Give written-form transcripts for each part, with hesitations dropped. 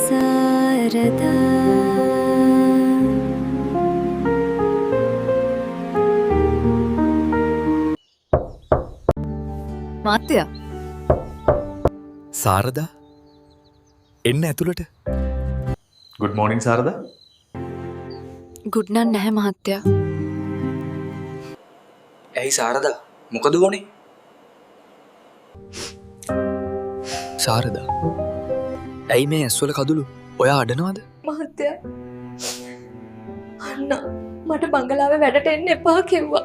සාරදා. මහත්තයා. සාරදා, එන්න ඇතුළට. Good morning Sarada. Good නම් නැහැ මහත්තයා. ඇයි සාරදා, මොකද වුනේ? සාරදා, ඇයි මේ ඇස්වල කදුළු? ඔයා අඩනවද? මහත්තයා, අන්න මට බංගලාවේ වැඩට එන්න එපා කිව්වා.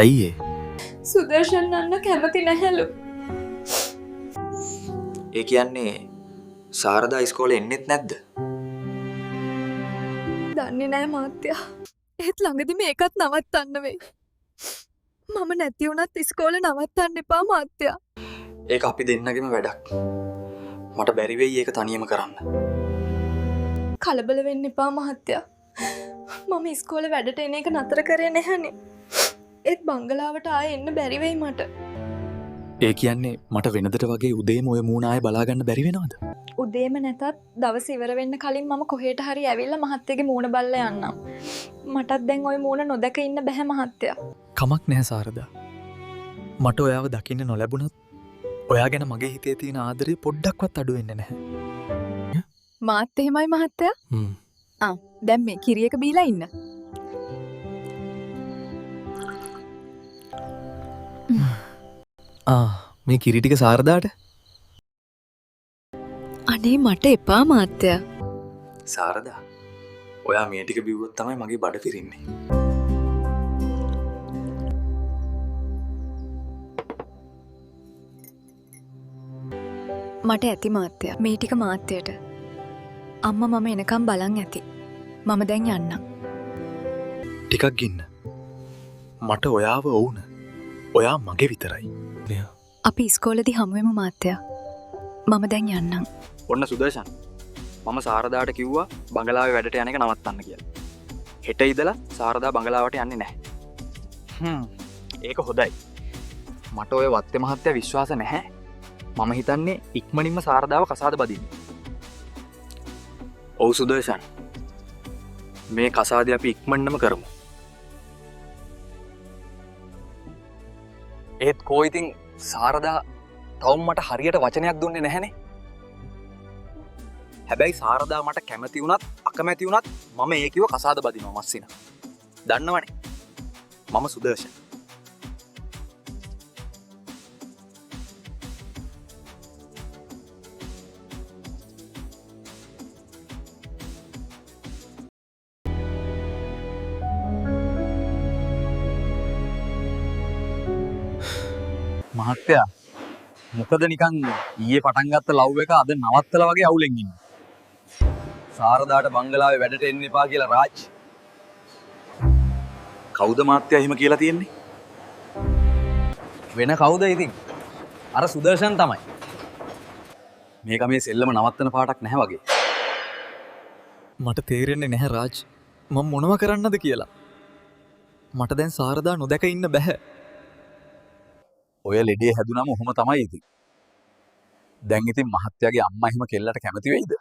ඇයි ඒ? සුදර්ශන් අන්න කැමති නැහැලු. ඒ කියන්නේ සාරදා ඉස්කෝලේ එන්නෙත් නැද්ද? දන්නේ නෑ මහත්තයා. ඒත් ළඟදි මේකත් නවත්තන්න වෙයි. මම නැති වුණත් ඉස්කෝලේ නවත්තන්න එපා මහත්තයා. ඒක අපි දෙන්නගෙම වැඩක්. මට බැරි වෙයි ඒක තනියම කරන්න. කලබල වෙන්න එපා මහත්තයා. මම ඉස්කෝලේ වැඩට එන එක නතර කරේ නැහැනේ. ඒත් බංගලාවට ආයෙ එන්න බැරි වෙයි මට. ඒ කියන්නේ මට වෙනදට වගේ උදේම ඔය මූණ ආයෙ බලා ගන්න බැරි වෙනවද? උදේම නැතත් දවස ඉවර වෙන්න කලින් මම කොහෙට හරි ඇවිල්ලා මහත්තයාගේ මූණ බලලා යන්නම්. මටත් දැන් ඔය මූණ නොදැක ඉන්න බැහැ මහත්තයා. කමක් නැහැ සාරදා. මට ඔයාව දකින්න නොලැබුණත් ඔයා ගැන මගේ හිතේ තියෙන ආදරය පොඩ්ඩක්වත් අඩු වෙන්නේ නැහැ. මාත් එහෙමයි මහත්තයා. ආ, දැන් මේ කිරි එක බීලා ඉන්න. ආ, මේ කිරි ටික සාරදාට. අනේ මට එපා මහත්තයා. සාරදා, ඔයා මේ ටික බිව්වොත් තමයි මගේ බඩ පිරෙන්නේ. මට ඇති මහත්තයා. මේ ටික මහත්තයට. අම්මා මම එනකම් බලන් ඇති. මම දැන් යන්නම්. ටිකක් ගින්න. මට ඔයාව ඕන. ඔයා මගේ විතරයි. අපි ඉස්කෝලේදී හමු වෙමු මහත්තයා. මම දැන් යන්නම්. ඔන්න සුදර්ශන්, මම සාරදාට කිව්වා බංගලාවේ වැඩට යන එක නවත්තන්න කියලා. හෙට ඉඳලා සාරදා බංගලාවට යන්නේ නැහැ. ඒක හොඳයි. මට ඔය වත්තේ මහත්තයා විශ්වාස නැහැ. මම හිතන්නේ ඉක්මනින්ම සාරදාව කසාද බදින්න. ඔව් සුදර්ශන්, මේ කසාදය අපි ඉක්මනටම කරමු. ඒත් කෝ ඉතින් සාරදා තවම මට හරියට වචනයක් දුන්නේ නැහැනේ. හැබැයි සාරදා මට කැමති වුණත් අකමැති වුණත් මම ඒ කිව්ව කසාද බදිනවා මස්සිනා. දන්නවනේ මම සුදර්ශන්. මහත්තයා, මොකද නිකන් ඊයේ පටන් ගත්ත ලව් එක අද නවත්තලා වගේ අවුලෙන් ඉන්නේ. සාරදාට බංගලාවේ වැඩට එන්න එපා කියලා රාජ්. කවුද මහත්තයා එහෙම කියලා තියෙන්නේ? වෙන කවුද ඉතින්? අර සුදර්ශන් තමයි. මේක මේ සෙල්ලම නවත්තන පාටක් නැහැ වගේ. මට තේරෙන්නේ නැහැ රාජ්, මම මොනව කරන්නද කියලා. මට දැන් සාරදා නොදැක ඉන්න බැහැ. ඔය ලෙඩේ හැදුනම ඔහොම තමයි ඉතින්. දැන් ඉතින් මහත්තයාගේ අම්මා එහෙම කෙල්ලට කැමති වෙයිද?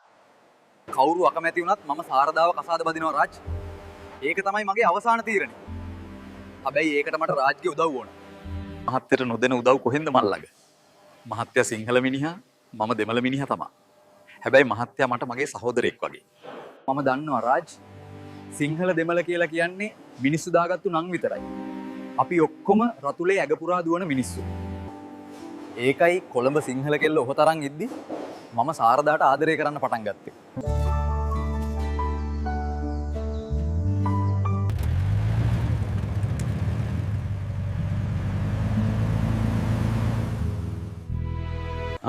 කවුරු අකමැති වුණත් මම සාරදාව කසාද බදිනවා රාජ්. ඒක තමයි මගේ අවසාන තීරණය. හැබැයි ඒකට මට රාජ්ගේ උදව් ඕන. මහත්තයට නොදෙන උදව් කොහෙන්ද මන් ළඟ? මහත්තයා සිංහල මිනිහා, මම දෙමළ මිනිහා තමා. හැබැයි මහත්තයා මට මගේ සහෝදරයෙක් වගේ. මම දන්නවා රාජ්, සිංහල දෙමළ කියලා කියන්නේ මිනිස්සු දාගත්තු නම් විතරයි. අපි ඔක්කොම රතුලේ ඇග පුරා දුවන මිනිස්සු. ඒකයි කොළඹ සිංහල කෙල්ල ඔහ තරම් ඉද්දි මම සාරදාට ආදරය කරන්න පටන් ගත්තේ.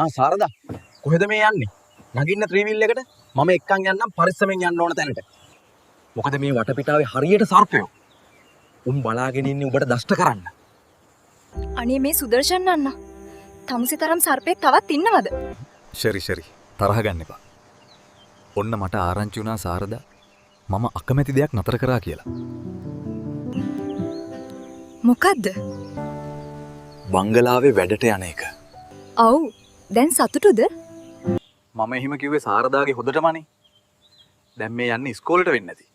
ආ සාරදා, කොහෙද මේ යන්නේ? නගින්න ත්‍රිවිල් එකට මම එක්කන් යන්නම් පරිස්සමෙන් යන්න ඕන තැනට. මොකද මේ වටපිටාවේ හරියට සර්පයෝ. උන් බලාගෙන ඉන්නේ උඹට දෂ්ට කරන්න. අනේ මේ සුදර්ශන් අण्णා, තමුසේ තරම් සර්පයෙක් තවත් ඉන්නවද? ශරි ශරි, තරහ ගන්න එපා. ඔන්න මට ආරංචි වුණා සාරදා මම අකමැති දෙයක් නතර කරා කියලා. මොකද්ද? බංගලාවේ වැඩට යන එක. ඔව්, දැන් සතුටුද? මම එහෙම කිව්වේ සාරදාගේ හොදටමනේ. දැන් මේ යන්නේ ඉස්කෝලේට වෙන්න ඇති.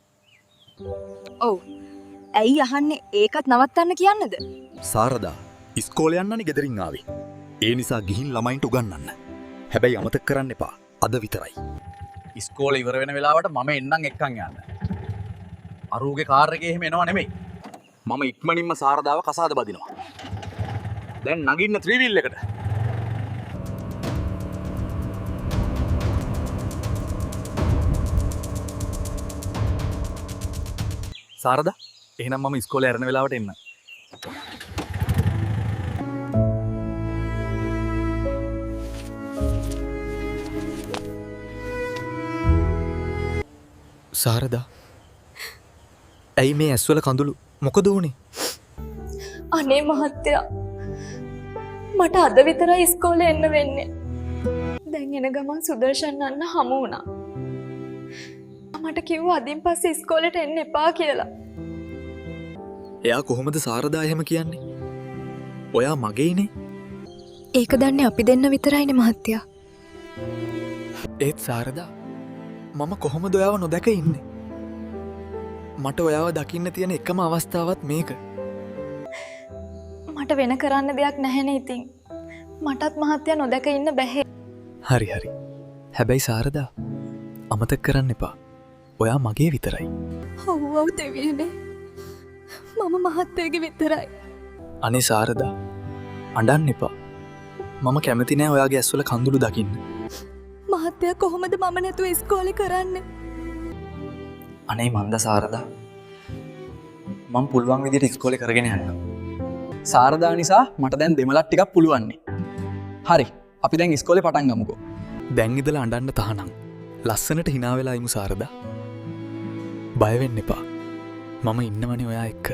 ඔව්. ඇයි අහන්නේ ඒකත් නවත්තන්න කියන්නද? සාරදා ඉස්කෝලේ යන්නනේ ගෙදරින් ආවේ. ඒ නිසා ගිහින් ළමයින්ට උගන්වන්න. හැබැයි අමතක කරන්න එපා. අද විතරයි. ඉස්කෝලේ ඉවර වෙන වෙලාවට මම එන්නම් එක්කන් යන්න. අරූගේ කාර් එකේ එහෙම එනව නෙමෙයි. මම ඉක්මනින්ම සාරදාව කසාද බදිනවා. දැන් නගින්න ත්‍රිවිල් එකට. සාරදා එහෙනම් මම ඉස්කෝලේ ඇරෙන වෙලාවට එන්න. සාරදා ඇයි මේ ඇස්වල කඳුළු මොකද වුනේ? අනේ මහත්තයා මට අද විතරයි ඉස්කෝලේ එන්න වෙන්නේ. දැන් එන ගමන් සුදර්ශන් අන්න හමු වුණා. මට කිව්වා අදින් පස්සේ ඉස්කෝලේට එන්න එපා කියලා. එයා කොහොමද සාරදා එහෙම කියන්නේ? ඔයා මගේනේ. ඒක දන්නේ අපි දෙන්න විතරයිනේ මහත්තයා. ඒත් සාරදා මම කොහොමද ඔයාව නොදැක ඉන්නේ? මට ඔයාව දකින්න තියෙන එකම අවස්ථාවත් මේක. මට වෙන කරන්න දෙයක් නැහැනේ ඉතින්. මටත් මහත්තයා නොදැක ඉන්න බැහැ. හරි හරි. හැබැයි සාරදා අමතක කරන්න එපා. ඔයා මගේ විතරයි. ඔව් ඔව් දෙවියනේ. මම මහත්තයාගේ විතරයි. අනේ සාරදා අඬන්න එපා. මම කැමති නෑ ඔයාගේ ඇස්වල කඳුළු දකින්න. මහත්තයා කොහොමද මම නැතුව ඉස්කෝලේ කරන්නේ? අනේ මන්ද සාරදා මං පුළුවන් විදිහට ඉස්කෝලේ කරගෙන යන්න. සාරදා නිසා මට දැන් දෙමළක් ටිකක් පුළුවන්නේ. හරි අපි දැන් ඉස්කෝලේ පටන් ගමුකෝ. දැන් ඉඳලා අඬන්න තහනම්. ලස්සනට හිනා වෙලා ඉමු සාරදා. බය වෙන්න එපා. මම ඉන්නවනේ ඔයා එක්ක.